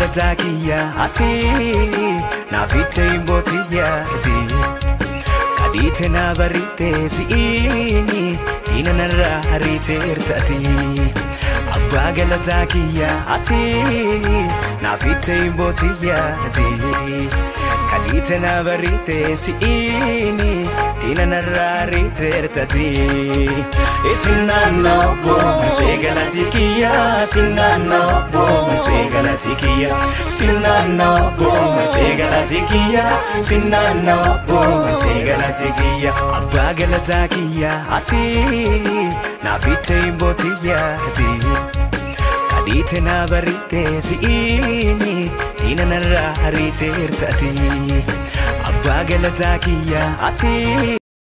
galataa kiyya ati naaficha himbootiya ati kadiite na bariite si'ini diina narraa ariiteertaati. Abbaa galataa kiyya ati naaficha himbootiya ati kadiite na bariite si'ini diina narraa ariiteertaati. Sinana obbo marsee kiyya sinana obbo marsee kiyya sinana obbo marsee kiyya sinana obbo marsee kiyya abbaa galataa kiyya ati naaficha himbootiya ati kadiite na bariite si'ini diina narraa ariiteertaati abbaa galataa kiyya ati.